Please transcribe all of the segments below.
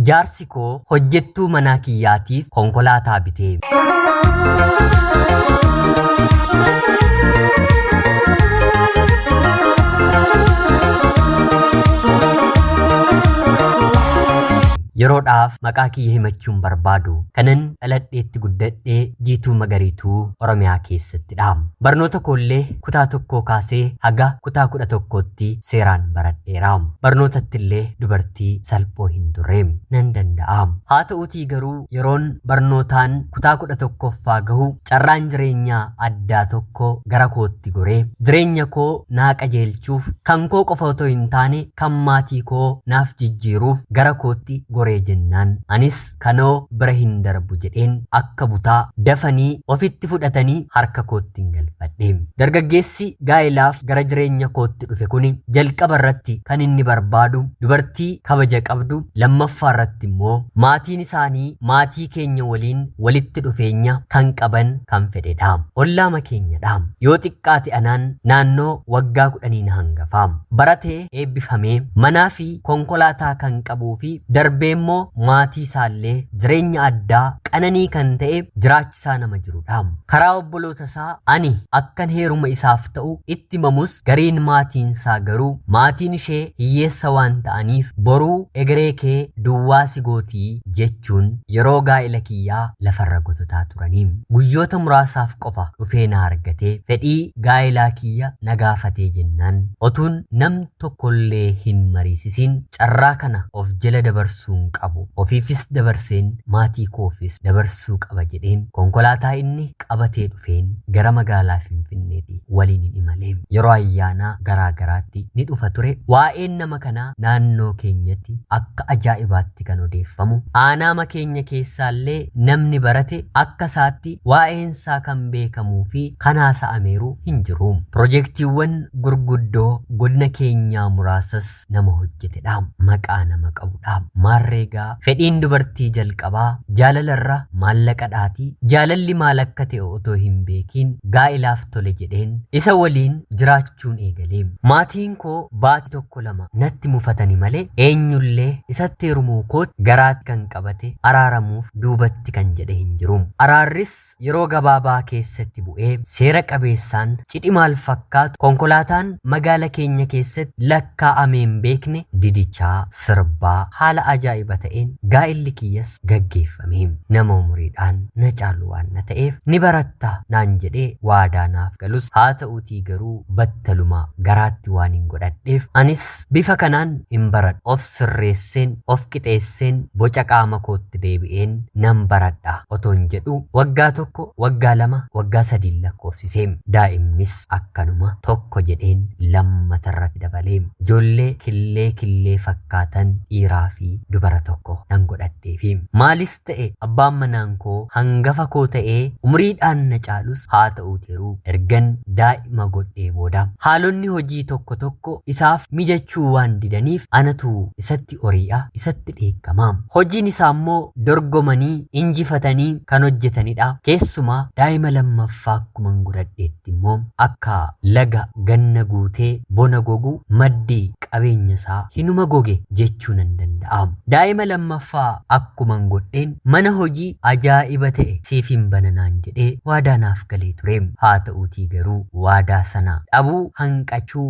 Jaarsi koo hojjettuu manaa kiyyaatiif konkolaataa bite. Yeroodhaaf maqaa kiyya himachuun barbaadu. Kanan dhaladheetti guddadhee Jiituu Magariituu Oromiyaa keessattidha. Barnoota koollee kutaa tokkoo kaasee haga kutaa 11tti seeraan baradheera. Barnootattillee dubartii salphoo hin turre. Nan danda'a. Haa ta'uutii garuu yeroon barnootaan kutaa 11ffaa gahu carraan jireenyaa addaa tokko gara kootti goree jireenya koo naa qajeelchuuf kan koo qofa otoo hin taane kan maatii koo naaf jijjiiruuf gara kootti goree jennaan anis kanoo bira hin darbu jedheen akka butaa dafanii ofitti fudhatanii harka kootti hin galfadhe. Dargaggeessi gaa'elaaf gara jireenya kootti dhufe kuni jalqaba irratti kan inni barbaadu dubartii kabaja qabdu, lammaffaa irratti immoo maatiin isaanii maatii keenya waliin walitti dhufeenya kan qaban kan fedhedha. Ollaama keenyadha. Yoo xiqqaate anaan naannoo waggaa kudhanii na hangafa. Baratee eebbifamee manaa fi konkolaataa kan qabuu fi darbee immoo maatii isaallee jireenya addaa qananii kan ta'e jiraachisaa nama jirudha. Karaa obboloota isaa ani akkan heeruma isaaf ta'u itti himamus gariin maatiinsaa garuu maatiin ishee hiyyeessa waan ta'aniif boruu egeree kee duwwaa si gootii jechuun yeroo gaa'ela kiyyaa lafarra gototaa turanii. Guyyoota muraasaaf qofa dhufee na argatee fedhii gaa'elaa kiyya na gaafatee jennaan otuun nam tokkollee hin mariisisiin carraa kana of jala dabarsuun qabu ofiifis dabarseen maatii koofis dabarsuu qaba jedheen konkolaataa inni qabatee dhufeen gara magaalaa Finfinneeti waliin hin imale. Yeroo ayyaanaa garaa garaatti ni dhufa ture. Waa'een nama kanaa naannoo keenyatti akka ajaa'ibaatti kan odeeffamu. Aanaama keenya keessaallee namni barate akka isaatti waa'eensaa kan beekamuu fi kan haasa'ameeru hin jiru. Pirojektiiwwan gurguddoo godina keenyaa muraasas nama hojjetedha. Maqaa nama qabudha. Maarreegaa fedhiin dubartii jalqabaa jaalalarra maallaqa dhaatii jaalalli maal akka ta'e otoo hin beekiin gaa'ilaaf tole jedheen isa waliin jiraachuun eegale. Maatiin koo baatii tokko lama natti mufatani malee eenyullee isatti heerumuu kootti garaatti kan qabate araaramuuf duubatti kan jedhe hin jiru. Araarris yeroo gabaabaa keessatti bu'ee seera qabeessaan cidhi maal fakkaatu konkolaataan magaala keenya keessatti lakkaa'amee hin beekne didichaa sirbaa haala ajaa'iba ta'een gaa'illi kiyyas gaggeeffame. Nama umuriidhaan na caalu waan na ta'eef ni baratta naan jedhee waadaa naaf galus haa ta'uutii garuu battaluma garaatti waan hin godhadheef anis bifa kanaan hin baradhu of sirreesseen of qixeesseen boca qaama kootti deebi'een nan baradha otoon jedhu waggaa tokko waggaa lama waggaa sadiin lakkoofsise. Daa'imnis akkanuma tokko jedheen lammatarratti dabalee ijoollee killee killee fakkaatan dhiiraa fi dubara tokko nan godhadheefi. Maalis ta'e abbaan manaan koo hangafa koo ta'ee umriidhaan na caalus haa ta'uuti garuu ergan daa'ima godhee booda haalonni hojii tokko tokko isaaf mijachuu waan didaniif anatu isatti orii'a, isatti dheekkama. Hojiin isaa immoo dorgomanii injifatanii kan hojjetanidha. Keessumaa daa'ima lammaffaa akkuman godhadheetti immoo akka laga ganna guutee bona gogu maddi qabeenya isaa hinuma goge jechuu nan danda'a. Daa'ima lammaffaa akkuman godheen mana hojii ajaa'iba ta'e siif hin bana naan jedhee waadaa naaf galee ture. Haa ta'uutii garuu waadaa sana dhabuu hanqachuu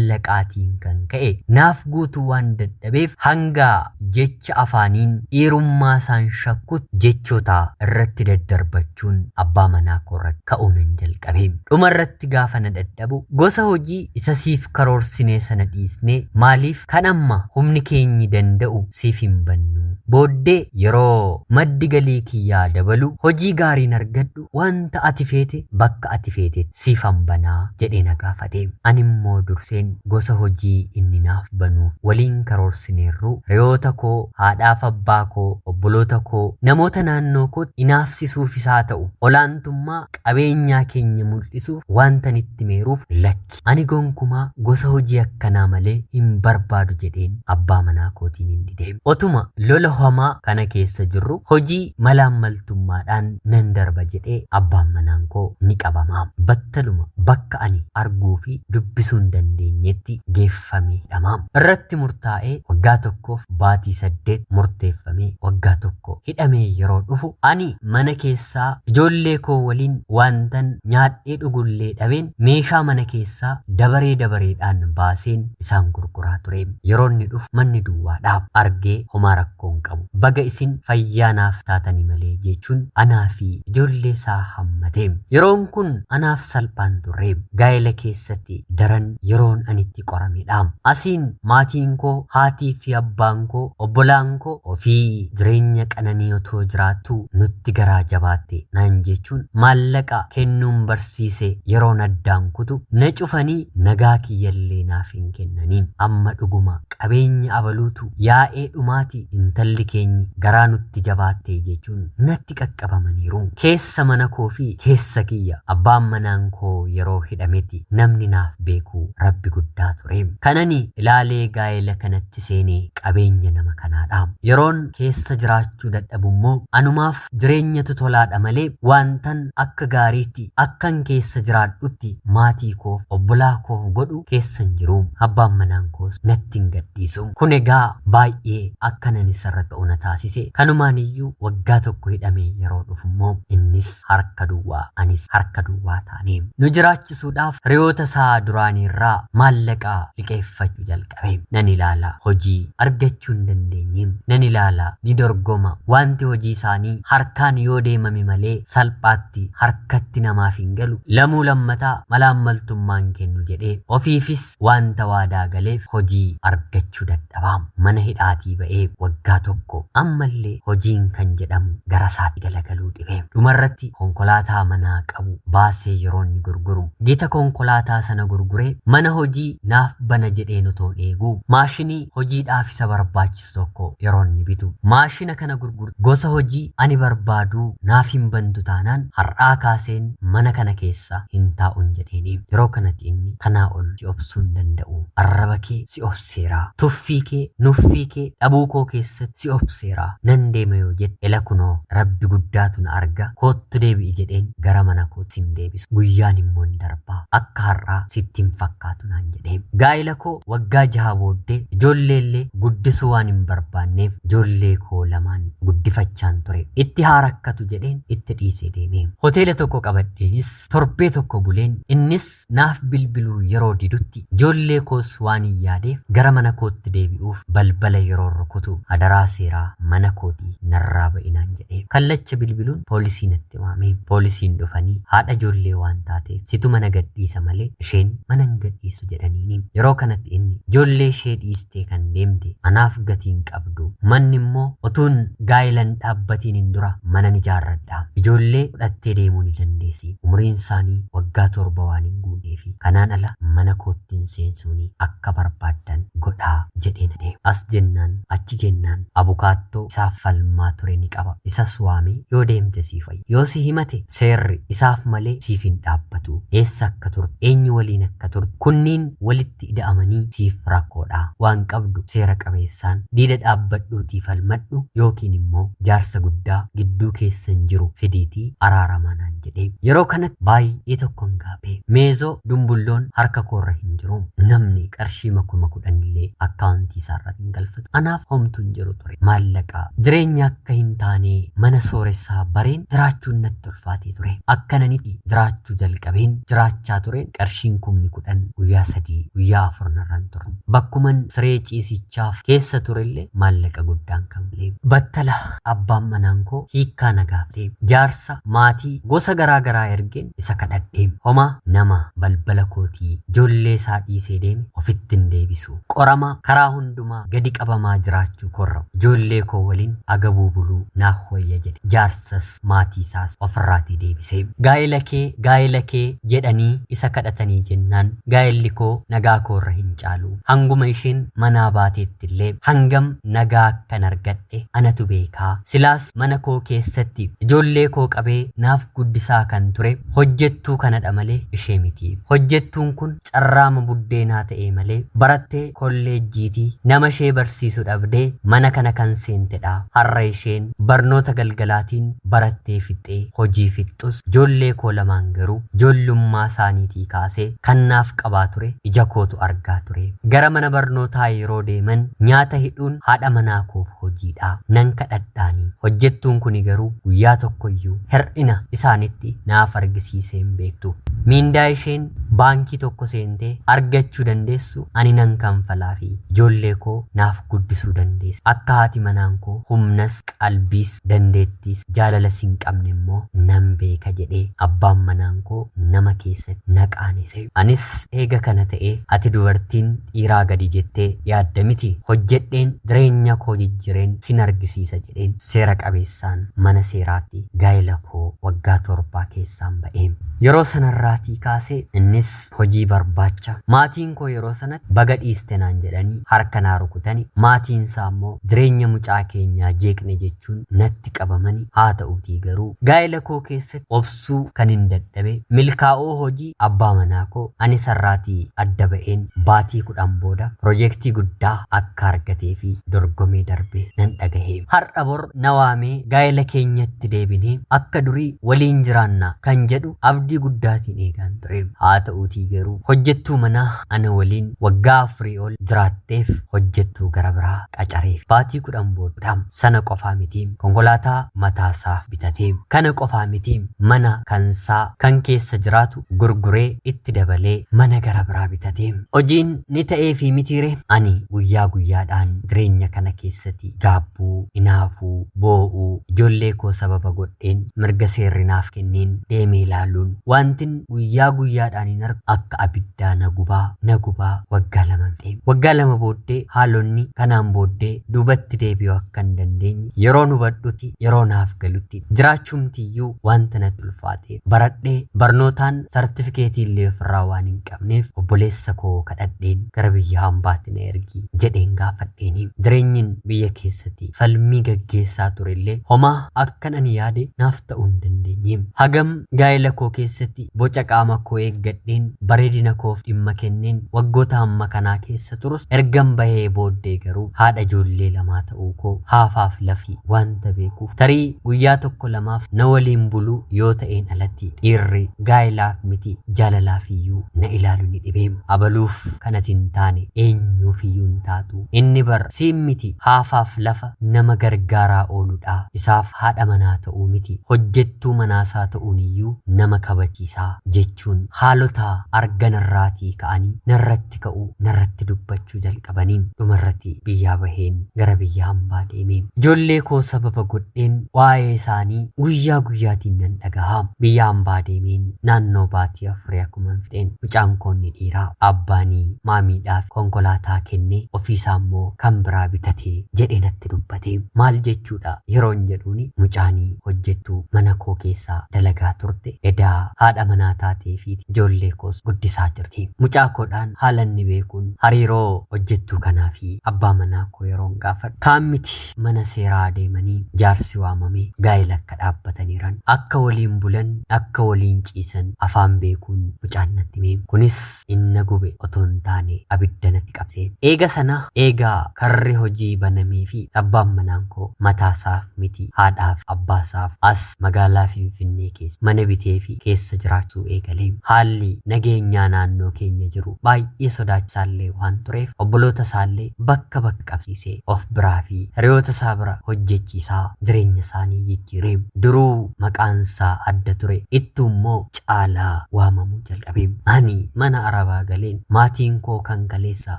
maallaqaatiin kan ka'e naaf guutuu waan dadhabeef hanga jecha afaaniin dhiirummaa isaan shakkutti jechoota irratti daddarbachuun abbaa manaa koo irratti ka'uu nan jalqabe. Dhuma irratti gaafa na dadhabu gosa hojii isa siif karoorsinee sana dhiisnee maaliif kan amma humni keenyi danda'u siif hin bannu. Booddee yeroo maddi galii kiyyaa dabalu hojii gaariin argadhu wanta ati feete bakka ati feetetti siifan banaa jedhee na gaafate. Ani immoo durseen gosa hojii inni naaf banuuf waliin karoorsineerru re'oota koo, haadhaaf abbaa koo, obboleessa Obboloota koo namoota naannoo kootti inaafsisuufis haa ta'u olaantummaa qabeenyaa keenya mul'isuuf wantan itti meeruuf lakki ani gonkumaa gosa hojii akkanaa malee hin barbaadu jedheen abbaa manaa kootiin hin dide. Otuma lola hamaa kana keessa jirru hojii malaammaltummaadhaan nan darba jedhee abbaan manaan koo ni qabama. Battaluma bakka ani arguu fi dubbisuu hin dandeenyetti geeffamee hidhama. Irratti murtaa'ee waggaa tokkoof baatii 8 murteeffamee waggaa tokko hidhamee yeroo dhufu ani mana keessaa ijoollee koo waliin waantan nyaadhee dhugullee dhabeen meeshaa mana keessaa dabaree dabareedhaan baaseen isaan gurguraa ture. Yeroo inni dhufu manni duwwaadha. Argee homaa rakkoo hin qabu. Baga isin fayyaa naaf taatanii malee jechuun anaa fi ijoollee isaa hammate. Yeroon kun anaaf salphaan turre. Gaa'ela keessatti daran yeroon ani itti qoramedha. Asiin maatiin koo, haatii fi abbaan koo, obbolaan koo ofii jireenya qananii otoo jiraattuu nutti garaa jabaatte naan jechuun maallaqa kennuun barsiise yeroon addaan kutu na cufanii nagaa kiyyallee naaf hin kennanii. Amma dhuguma qabeenya abaluutu yaa'ee dhumaati intalli keenyi garaa nutti jabaatte jechuun natti qaqqabamaniiru. Keessa mana koo fi keessa kiyya abbaan manaan koo yeroo hidhametti namni naaf beeku Rabbi guddaa ture. Kanani ilaalee gaa'ela kanatti seenee qabeenya nama kanaadha. Yeroon keessa jiraachuu dadhabu immoo anumaaf jireenyatu tolaadha malee waantan akka gaariitti akkan keessa jiraadhutti maatii koof obbolaa koof godhu keessa hin jiru. Abbaan manaan koos natti hin gadhiisu. Kun egaa baay'ee akkanan isarra ta'u na taasise. Kanumaan iyyuu waggaa tokko hidhamee yeroo dhufu immoo innis harka duwwaa anis harka duwwaa taane. Nu jiraachisuudhaaf hiriyoota isaa duraaniirraa maallaqa liqeeffachuu jalqabe. Nan ilaala hojii argachuu hin dandeenye. Nan ilaala ni dorgoma. Wanti hojii isaanii harkaan yoo deemame malee salphaatti harkatti namaaf hin galu. Lamuu lammataa malaammaltummaan kennu jedhee ofiifis wanta waadaa galeef hojii argachuu dadhaba. Mana hidhaatii ba'ee waggaa tokko ammallee hojiin kan jedhamu gara isaatti galagaluu dhibe. Dhumarratti konkolaataa manaa qabu baasee yeroo inni gurguru gita konkolaataa sana gurguree mana hojii naaf bana jedheen otoo eeguu maashinii hojiidhaaf isa barbaachisu tokko yeroo inni bitu maashina kana gurguru gosa hojii ani barbaaduu naaf hin bantu taanaan har'aa kaaseen mana kana keessa hin taa'un jedheeni. Yeroo kanatti inni kanaa ol si obsuu hin danda'u. Arraba kee si obseera. Tuffii kee, nuffii kee dhabuu koo keessatti si obseera. Nan deema yoo jette ela kunoo Rabbi guddaatu na arga koottu deebi'i jedheen gara mana kootti sin deebisu. Guyyaan immoo hin darbaa. Akka har'aa sitti hin fakkaatu naan jedhee. Gaa'ela koo waggaa 6 booddee ijoolleellee guddisuu waan hin barbaanneef ijoollee koo lamaan guddifachaan ture. Itti haa rakkatu jedheen itti dhiisee deeme. Hoteela tokko qabadheenis torbee tokko buleen innis naaf bilbiluu yeroo didutti ijoollee koos waan hin yaadeef gara mana kootti deebi'uuf balbala yeroo rukutu adaraa seeraa mana kootii narraa ba'inaan jedhee. Kallacha bilbiluun poolisii natti waame. Poolisiin dhufanii haadha ijoollee waan taateef situ mana gadhiisa malee isheen mana hin gadhiisu jedhaniini. Yeroo kanatti inni ijoollee ishee dhiistee kan deemte anaaf gatiin qabdu. Manni immoo otuun gaa'ela hin dhaabbatiin hin dura mana ni ijaarradha. Ijoollee fudhattee deemuu ni dandeessi. Umuriin isaanii waggaa 7 waan hin guuneefi. Kanaan ala mana kootti hin seensuuni akka barbaaddan godhaa jedheen adeema. As jennaan achi jennaan abukaattoo isaaf falmaa ture ni qaba. Isas waamee yoo deemte siif wayya. Yoo si himate seerri isaaf malee siif hin dhaabbatu. Eessa akka turte, eenyu waliin akka turte kunniin walitti ida'amanii siif rakkoodha. Waan qabdu seera qabeessaan diida dhaabbadhuutii falmadhu yookiin immoo jaarsa guddaa gidduu keessan jiru fidiitii araaramaa naan jedhe. Yeroo kanatti baay'ee tokkon gaabe. Meezoo dumbulloon harka koorra hin jiru. Namni qarshii 10,000 illee akkaawuntii isaarratti hin galfatu. Anaaf homtuu hin jiru ture. Maallaqa jireenya akka hin taane mana sooressaa bareen jiraachuun natti ulfaatee ture. Akkananitti jiraachuu jalqabeen jiraachaa tureen qarshiin 10,000 guyyaa 3 guyyaa 4 narran turu. Bakkuman siree ciisichaaf keessa turellee maallaqa guddaan kanfalee. Battala abbaan manaan koo hiikkaa na gaafate. Jaarsa maatii gosa garaa garaa ergeen isa kadhadhe. Homaa nama balbala Balbala kootii ijoollee isaa dhiisee deeme ofitti hin deebisu. Qorama karaa hundumaa gadi qabamaa jiraachuu korra ijoollee koo waliin agabuu buluu naaf wayya jedhe. Jaarsas maatii isaas ofirraatii deebisee. Gaa'ela kee, gaa'ela kee jedhanii isa kadhatanii jennaan, gaa'elli koo nagaa koorra hin caalu. Hanguma isheen manaa baateetti illee hangam nagaa akkan argadhe anatu beekaa. Silaas mana koo keessatti ijoollee koo qabee naaf guddisaa kan ture hojjettuu kanadha malee ishee miti. Hojjettuun kun carraama buddeenaa ta'ee malee barattee kolleejjiitii nama ishee barsiisu dhabdee mana kana kan seentedha. Har'a isheen barnoota galgalaatiin barattee fixxee hojii fixxus, ijoollee koo lamaan garuu ijoollummaa isaaniitii kaasee kan naaf qabaa ture ija kootu argaa ture. Gara mana barnootaa yeroo deeman nyaata hidhuun haadha manaa koof hojiidha. Nan kadhadhaanii. Hojjettuun kuni garuu guyyaa tokkoyyuu hir'ina isaanitti naaf argisiisee hin beektu. Miindaa isheen baankii tokko seentee argachuu dandeessu ani nan kanfalaafi ijoollee koo naaf guddisuu dandeessa. Akka haati manaan koo humnas, qalbiis, dandeettiis, jaalalas hin qabne immoo nan beeka jedhee abbaan manaan koo nama keessatti na qaanese. Anis eega kana ta'ee, ati dubartiin dhiiraa gadi jettee yaadda miti, hojjedheen jireenya koo jijjireen sin argisiisa jedheen seera qabeessaan mana seeraatti gaa'ela koo waggaa 7 keessaan ba'e. Yeroo sanarraatii kaasee innis hojii barbaacha, maatiin koo yeroo sanatti baga dhiiste naan jedhanii harka naa rukutani, maatiin isaa immoo jireenya mucaa keenyaa jeeqne jechuun natti qabamani. Haa ta'uutii garuu gaa'ela koo keessatti obsuu kan hin dadhabe milkaa'oo hojii abbaa manaa koo ani sarraatii adda ba'een baatii 10 booda piroojeektii guddaa akka argatee fi dorgomee darbe nan dhagahe. Har'a bor na waamee gaa'ela keenyatti deebinee akka durii waliin jiraanna kan jedhu abdii guddaatiin eegaan ture. Haa ta'uutii garuu hojjettuu manaa ana waliin waggaa 4 ol jiraatteef hojjettuu gara biraa qacareef baatii 10 booda. Sana qofaa miti, konkolaataa mataasaaf bitatee. Kana qofaa miti, mana kansaa kan keessa jiraatu gurguree itti dabalee mana gara biraa bitatee. Hojiin ni ta'ee fi mitiire? Ani guyyaa guyyaadhaan jireenya kana keessatti gaabbuu, inaafuu, boo'uu, ijoollee koo sababa godheen mirga seerri naaf kenneen deemee ilaaluun wantin guyyaa guyyaadhaan hin argu akka abiddaa na gubaa, na gubaa waggaa 2 fixe. Waggaa 2 booddee haalonni kanaan booddee duubatti deebi'uu akka hin dandeenye yeroon hubadhutti, yeroo naaf galutti, jiraachuumtiyyuu wanta natti ulfaate, baradhee barnootaan sartifikeetii illee ofirraa waan hin qabneef obboleessa koo kadhadheen gara biyya hambaatti na ergi jedheen gaafadheeni. Jireenyin biyya keessatti falmii gaggeessaa ture illee homaa akkan ani yaade naaf ta'uu hin dandeenye. Hagam gaa'ela koo keessatti boca qaama koo eeggadheen bareedina koof dhimma kenneen waggoota hamma kanaa keessa turus, ergan bahee booddee garuu haadha ijoollee lamaa ta'uu koo haafaaf lafi wanta beekuuf, tarii guyyaa tokko lamaaf na waliin buluu yoo ta'een alatti dhiirri gaa'elaaf miti jaalalaaf iyyuu na ilaalu ni dhibe. Abaluuf kanati hin taane eenyuuf iyyuu hin taatu. Inni bar siin miti haafaaf lafa nama gargaaraa ooludha. Isaaf haadha manaa ta'uu miti hojjettuu manaasaa ta'uun iyyuu nama kabachiisaa jechuun haalota arganarraatii ka'anii narratti ka'uu, narratti dubbachuu jalqabanii, dhumarratti biyyaa baheen gara biyya hambaa deeme. Ijoollee koo sababa godheen waa'ee isaanii guyyaa guyyaatiin nan dhagaha. Biyya hambaa deemeen naannoo baatii 4 akkuma fixeen mucaan koo inni dhiiraa abbaanii maamiidhaaf konkolaataa kennee ofiisaa immoo kan biraa bitate jedhee natti dubbate. Maal jechuudha yeroon jedhuuni, mucaanii hojjettuu mana koo keessaa dalagaa turte edaa haadha manaa taatee fi ijoollee koos guddisaa jirti. Mucaa koodhaan haala inni beekuun hariiroo hojjettuu kanaa fi abbaa manaa koo yeroon gaafadhu, kaan miti mana seeraa deemanii jaarsi waamamee gaa'ela akka dhaabbataniiran, akka waliin bulan, akka waliin ciisan afaan beekuun mucaan natti hime. Kunis inna gube otoo hin taane abidda natti qabse. Eega sana, eegaa karri hojii banamee fi abbaan manaan koo mataasaaf miti haadhaaf abbaasaaf as magaalaa Finfinnee keessa mana bitee fi keessa jiraachuu eegale. Haalli nageenyaa naannoo keenya jiru baay'ee sodaachisaallee waan tureef obboloota isaallee bakka bakka qabsiisee of biraa fi hiriyoota isaa bira hojjechiisaa jireenya isaanii jijjiire. Duruu maqaan isaa adda ture, ittuu immoo caalaa waamamuu jalqabe. Ani mana Arabaa galeen maatiin koo kan kaleessa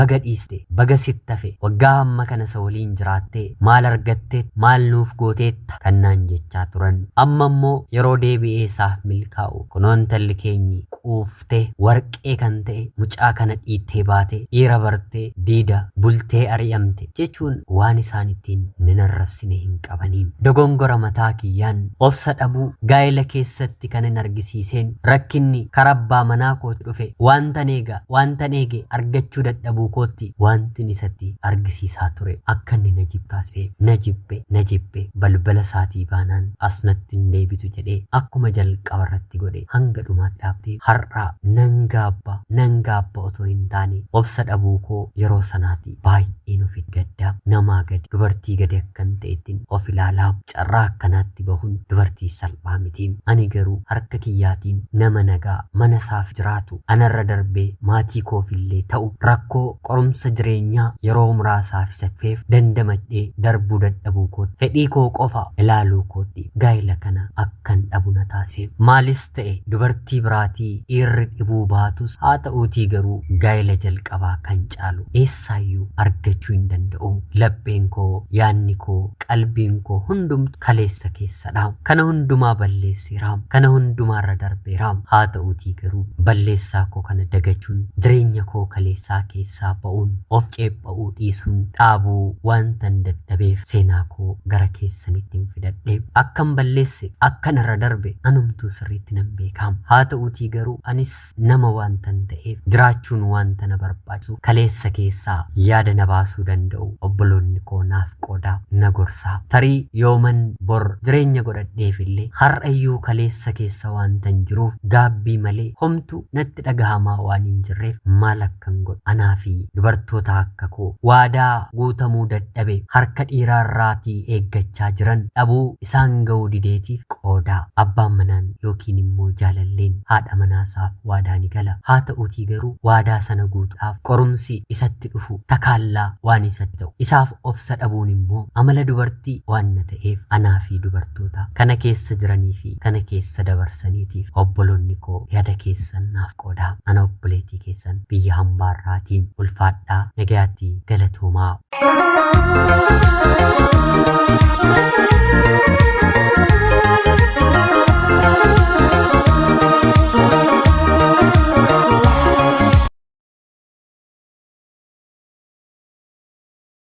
baga dhiiste, baga sitti hafe, waggaa hamma kana isa waliin jiraattee maal argatteet, maal nuuf gooteet Barteetta kan naan jechaa turan. Amma immoo yeroo deebi'ee isaaf milkaa'u kunoo intalli keenyi quuftee warqee kan ta'e mucaa kana dhiittee baate dhiira bartee diida bultee ari'amte jechuun waan isaan ittiin nan arrabsine hin qabaniin. Dogongora mataa kiyyaan obsa dhabuu gaa'ela keessatti kan hin argisiiseen rakkinni karaa abbaa manaa kootti dhufe wantan eega wantan eege argachuu dadhabuu kootti wantin isatti argisiisaa ture akka inni na jibbaase na jibbe na jibbe balbala isaatii baanaan as natti hin deebitu jedhee akkuma jalqaba irratti godhe hanga dhumaatti dhaabdee har'aa nan gaabba nan gaabba otoo hin taane obsa dhabuu koo yeroo sanaati baay'een ofitti gaddaa namaa gadi dubartii gadi akkan ta'ettiin of ilaalaa carraa akkanaatti bahuun dubartiif salphaa miti. Ani garuu harka kiyyaatiin nama nagaa mana isaaf jiraatu anarra darbee maatii koofillee ta'u rakkoo qorumsa jireenyaa yeroo muraasaaf isa dhufeef dandamadhee darbuu dadhabuu kootti fedhii koo qofa ilaaluu kootti gaa'ela kana akkan dhabu na taasise. Maalis ta'e dubartii biraatii dhiirri dhibuu baatus haa ta'uutii garuu gaa'ela jalqabaa kan caalu eessaayyuu argachuu hin danda'u. Lapheen koo, yaadni koo, qalbiin koo hundumtu kaleessa keessadha. Kana hundumaa balleesseera. Kana hundumaarra darbeera. Haa ta'uutii garuu balleessaa koo kana dagachuun jireenya koo kaleessaa keessaa ba'uun of ceepha'uu dhiisuun dhaabuu wantan dadhabeef seenaa koo gara keessanitti hin fidadhe. Akkan balleesse akkan irra darbe anumtuu sirriitti nan beekam. Haa ta'uutii garuu anis nama wantan ta'eef jiraachuun wanta na barbaachisu kaleessa keessaa yaada na baasuu danda'u obboloonni koo naaf qoodaa na gorsaa. Tarii yooman bor jireenya godhadheef illee har'ayyuu kaleessa keessa wantan jiruuf gaabbii malee homtuu natti dhagahamaa waan hin jirreef maal akkan godhu anaa fi dubartoota akka koo waadaa guutamuu dadhabe harka dhiiraarraatii eeggachaa jiran dhabuu isaan ga'uu dideetiif qoodaa. Abbaan manaan yookiin immoo jaalalleen haadha manaasaaf waadaa ni gala. Haa ta'uutii garuu waadaa sana guutuudhaaf qorumsi isatti dhufu takaallaa waan isatti ta'u isaaf obsa dhabuun immoo amala dubartii waan na ta'eef anaa fi dubartoota kana keessa jiranii fi kana keessa dabarsaniitiif obboloonni koo yaada keessan naaf qoodaa. Ana obboleettii keessan biyya hambaarraatiin ulfaadhaa nagayaatti galatoomaa.